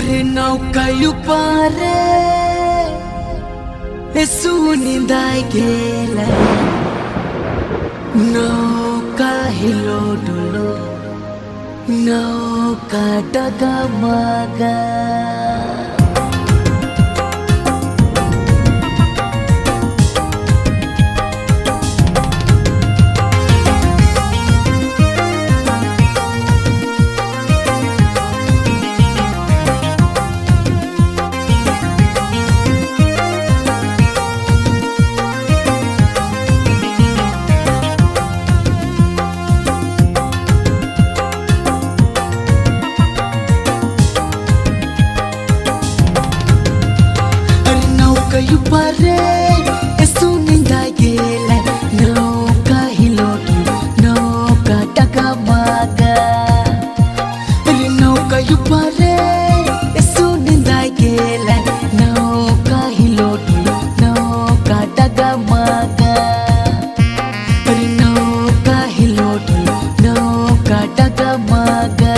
अरे नौका पारे सुनिंदाई गेला नौका हिलो डुलो नौका डगमगा। पारे सुनिंदा गेला नौका हिलो नौका डगमगा। अरे नौका पारे सुनिंदा गेला नौका हिलो नौका डगमगा। अरे नौका हिलो नौका डगमगा।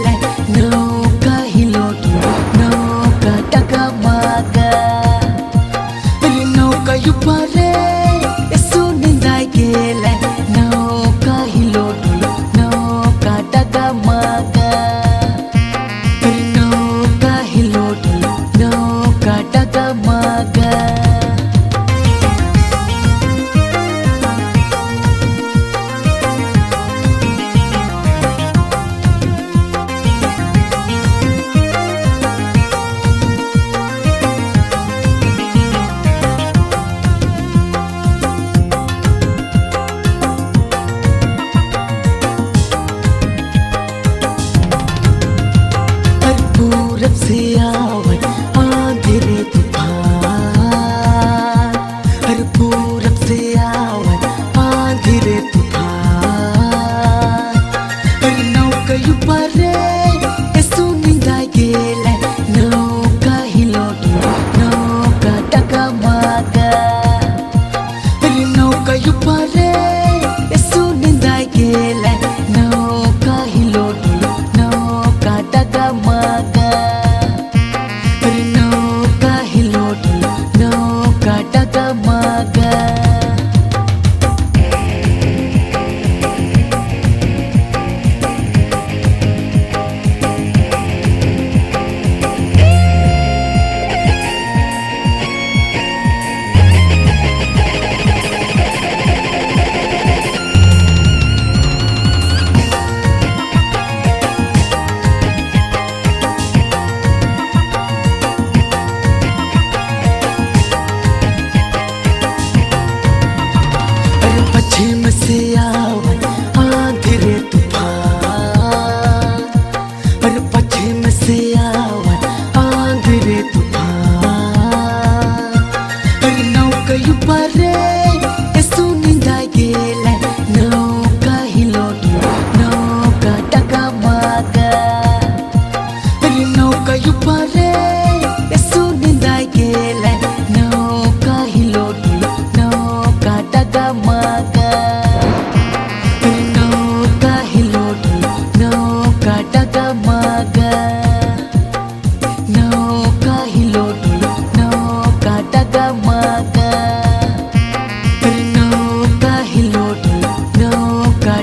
नौका हिलो नौका डगमगा। अरे नौका पारे सुनिंदा गेला नौका हिलो नौका डगमगा। अरे नौका हिलो नौका डगमगा। पूरब से आवत आंधी तूफान, हर पूरब से आवत आंधी तूफान। अरे नौका पारे सुनिंदा गेला नौका हिलो नौका डगमगा। अरे नौका पारे सुनिंदा गेला नौका हिलो नौका डगमगा। अरे नौका हिलो नौका डगमगा। पश्चिम से आवत आंधी रे तूफान, अरे पश्चिम से आवत आंधी रे तूफान। अरे नौका पारे सुनिंदा गेला नौका हिलो नौका डगमगा। अरे नौका पारे सुनिंदा गेला नौका हिलो नौका डगमगा। नौका हिलो नौका डगमगा। नौका हिलो नौका डगमगा। नौका हिलो नौका।